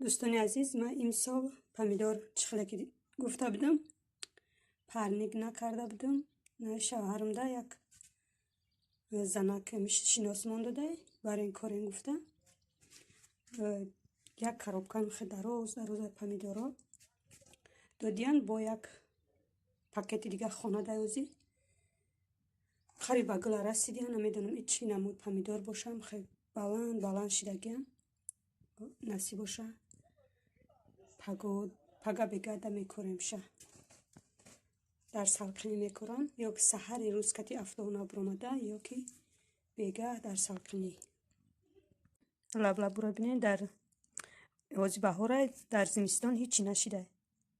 Дӯстони азиз, ман имсол помидор чӣ хеле ки гуфта будам, парник накарда будам. Шавҳарамда як занак шинос мондадай, барин корен гуфта. Як коробка хе дароз дароза помидоро додиян, бо як пакети дига хона даёзӣ. Қариб ба гула расидиян, намедонам и чӣ намуд помидор бошам, хе баланд баланд шидагиян. Насиб боша, пага бегада мекоремша. Дар салқинӣ мекорам, ё ки саҳари рӯз кати афтона буромада, ё ки бега дар салқинӣ. Лаблабуро бинед, дар ҳози баҳора, дар зимистон ҳичи нашидай.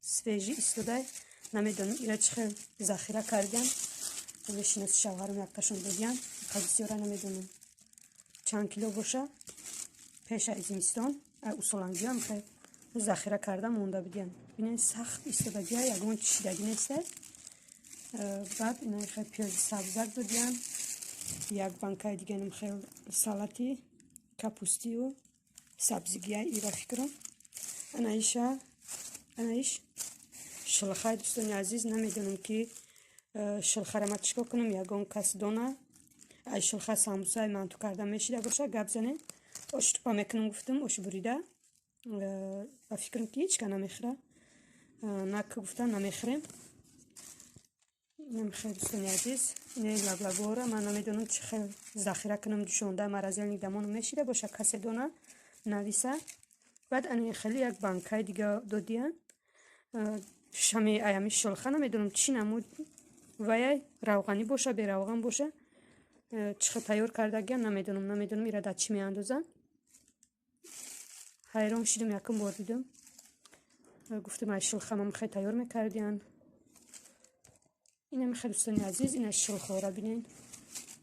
Свежий истодай, намедонам ира чӣ хел захира кардиям. Шиноси шавҳарам якташон додиям, бисёра намедонам чанд кило боша. Пеш аз зимистон усолангиам хел захира карда монда будиям. Бинед, сахт истодагия, ягон чишидагӣ нестай. Баъд ина хел пиёзи сабзак додиям, як банкаи диганам хел салати капустию сабзигия ира фикрам. Анаиш шилхай, дӯстони азиз, намедонам ки шилхара ма чӣ кор кунам, ягон кас дона. Ай шилха самбусаи манту карда мешида боша, гап занед. Ош тупа мекунам гуфтам, ош бурида. Ба фикрам ки ҳеч ка намехӯра. Нак гуфта намехӯрем. Намехӯрем, дӯстони азиз. Ин лаблабуҳоро ман намедонам чӣ хел захира кунам, ҷӯшонда морозильник дамонам мешида боша, касе дона нависа. Баъд ани хеле як банкаи дига додиян. Шами аями шилха намедонам чӣ намуд, ваяй равғанӣ боша, беравған боша, чӣ хел тайёр кардагиян намедонам, намедонам ира дар чӣ меандозанд. Ҳайрон шидам, якум бор дидам. Гуфтам ай шилха мам хел тайёр мекардиян. Инам хел, дӯстони азиз, ина шилхора бинед.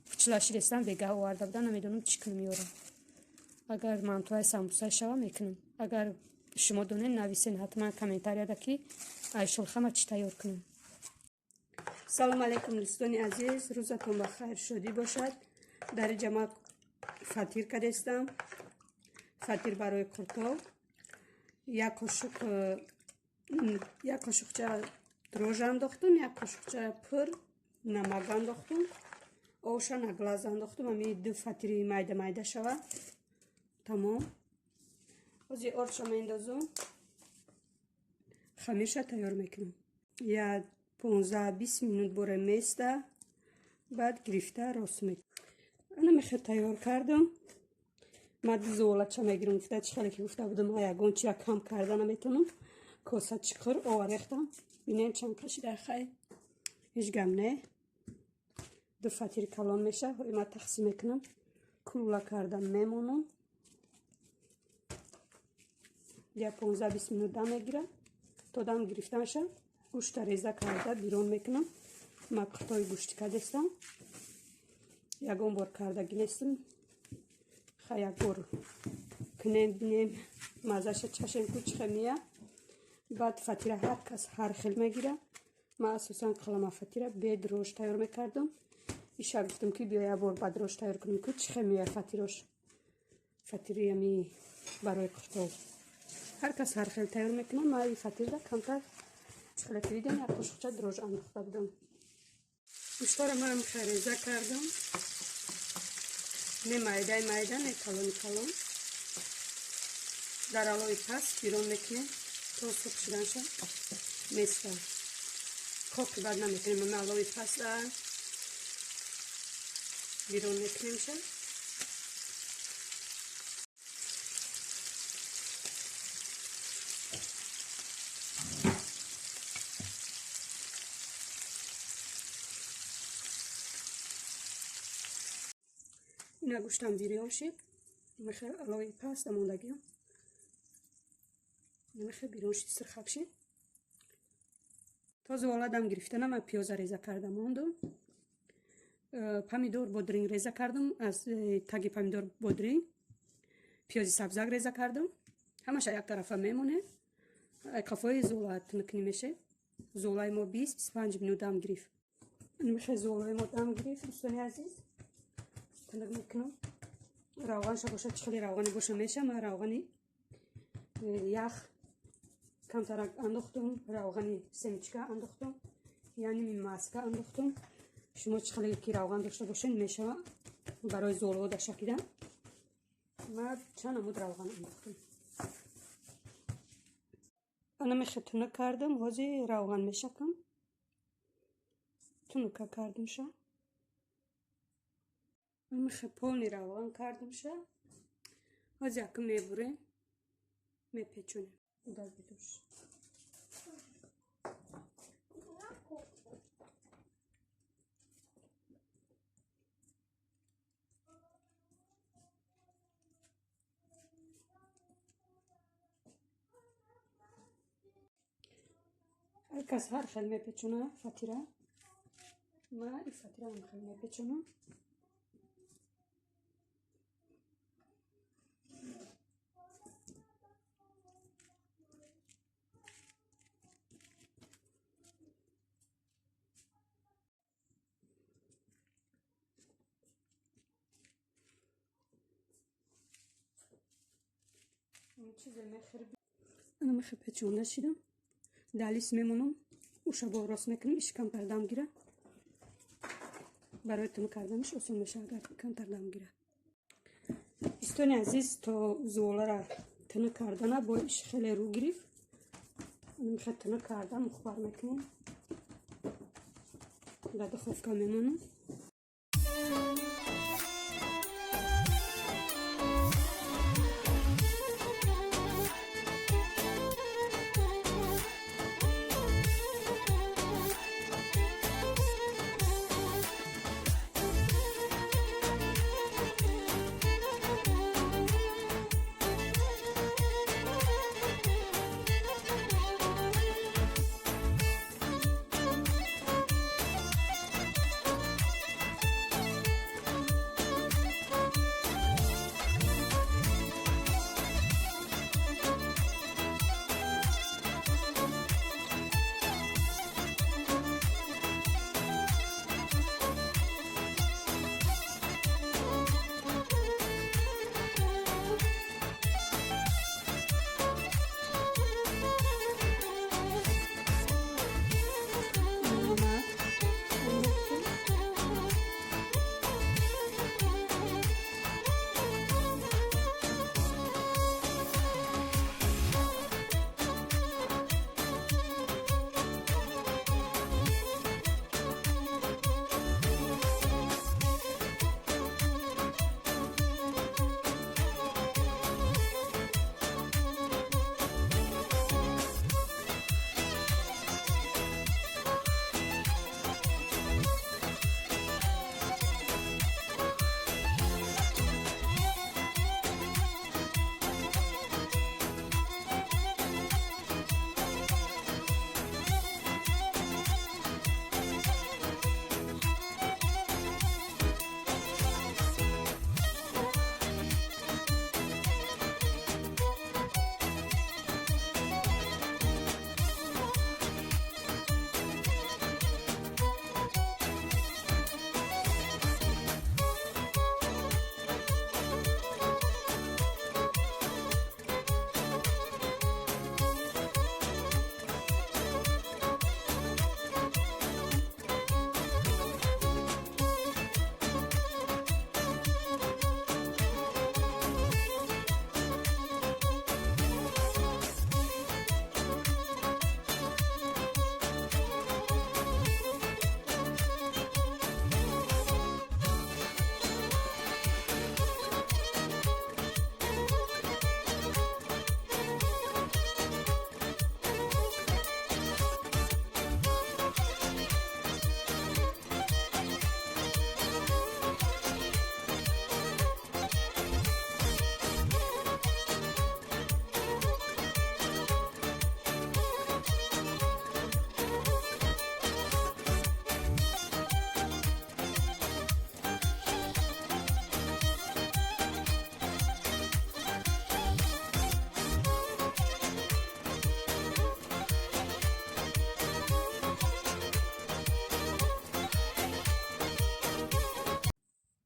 Пучла шидестам, бегаҳ оварда буда, намедонам чӣ кунам ёра. Агар мантуай самбуса шава мекунам. Агар шумо донед, нависен ҳатман комментарияда ки ай шилха ма чӣ тайёр кунам. Салом алейкум, дӯстони азиз, рӯзатон ба хайр шодӣ бошад. Дар инҷа ма фатир кардестам. Фатир барои қуртоб. Як қошуқча дрожжа андохтум, як қошуқча пур намак андохтум, оша на глаз андохтум, ами ду фатири майда майда шава. Тамом. Ҳозир ордша меандозум, хамирша тайёр мекунам. Я 15-20 минут боре места, баъд гирифта рост мекунам. Ана мехел тайёр кардам. Ма ду зуолача мегирам, гуфта чӣ хеле ки гуфта будам, ягон чира кам карда наметавонам. Коса чиқир оварехтам. Бинем чанд кашида, хай. Ҳеҷ гам не. Ду фатири калон меша, ма тақсим мекунам. Кулула карда мемонам. Я 15-20 минут дам мегирам. То дам гирифтанша гӯшта реза карда бирон мекунам. Ма қуртои гӯшти кардестам. Ягон бор кардагӣ нестам. Хай як бор кунем, бинем, мазаша чашем ку чӣ хел мея. Баъд фатира ҳар кас ҳар хел мегира. Ман асосан қалама фатира бе дрожж тайёр мекардам. Иша гуфтам ки биё як бор ба дрожж тайёр кунем ку чӣ хел мея фатирош. Фатири ами барои қуртоб. Ҳар кас ҳар хел тайёр мекунад. Ман ин фатирда камтар чӣ хеле ки дидем, як қошуқча дрожж андохта будам. Гӯштаро ман реза кардам. Не майдаи майда, не калони калон. Дар алои паст бирон мекунем то сурх шуданша места. Коки бад намекунем, ама алои паст бирон мекунемша. Ина гӯштам бирён шид. Мехел алои паст амондагиам. Мехел бирён шид, сирхак шид. То зуола дам гирифтанам, ман пиёза реза карда мондум. Помидор бодринг реза кардам, аз таги помидор бодринг, пиёзи сабзак реза кардам. Ҳамаша як тарафа мемонем. Қафои зуола тунукнӣ меше. Зуолаи мо 20-25 минут дам гирифт. Мехел зуолаи мо дам гирифт, дӯстони азиз. Тунук мекунам. Равғанша боша, чӣ хеле равғани боша меша. Ман равғани Ях камтарак андохтум, равғани семечка андохтум, яъне маска андохтум. Шумо чӣ хеле ки равған дошта бошед, мешава барои зуолҳо шакидан. Ма чанд намуд равған андохтум. Ана мехе тунук кардам, ҳозир равған мешакам. Тунука кардумша. Мехе полный равған кардумша. Ҳозир акм мебурем, мепечонем. Удар бидош. Ҳар кас ҳар хел мепечона фатира. Ма и фатира ҳам хел мепечонам. Чизе мехӯрб. Ана мехе печонда шидам. Далис мемонам, уша бо рост мекунем, иш камтар дам гира. Барои тунук карданаш осон мешавад, агар камтар дам гира. Истони азиз, то зуолара тунук кардана бо иш хеле рӯ гирифт. Мехе тунук карда мухбар мекунем. Дар духовка мемонам.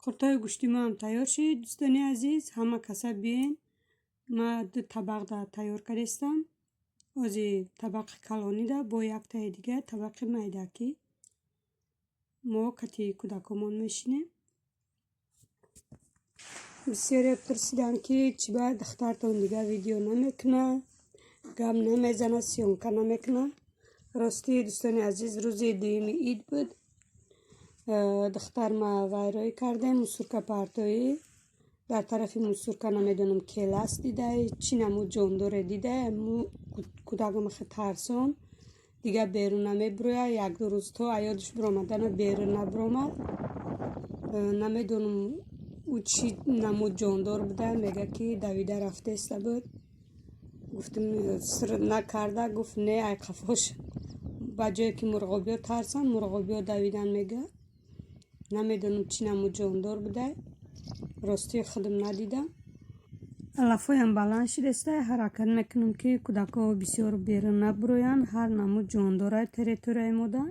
Қуртҳои гӯшти мо ҳам тайёр шид, дӯстони азиз. Ҳама каса биен. Ма ду табақда тайёр кардастам. Ози табақи калонида бо яктаи дига табақи майдакӣ. Мо кати кӯдакомон мешинем. Бисёре пурсиданд, ки чӣ ба духтартон дига видео намекунад, гап намезанад, съёмка намекунад. Ростӣ, дӯстони азиз, рӯзи дуюми ид буд. Духтарма вайроӣ кардем, мусорка партоӣ. Дар тарафи мусорка, намедонам, келас дидай, чӣ намуд ҷондоре дидай. Кӯдакам хе тарсон, дига берун намебирояд. Як-ду рӯз то аёдаш биромадана берун набиромад. Намедонам, ӯ чӣ намуд ҷондор буда. Мега, ки давида рафтеста буд. Гуфтам, сир накарда, гуфт, не, ай қафош ба ҷое ки мурғобиё тарсанд, мурғобиё давидан, мега. Намедонам, чӣ намуд ҷондор буда, ростӣ худам надидам. Алафҳоям баланд шидаста. Ҳаракат мекунам, ки кӯдакҳо бисёр берун набироянд. Ҳар намуд ҷондорай территорияи мода.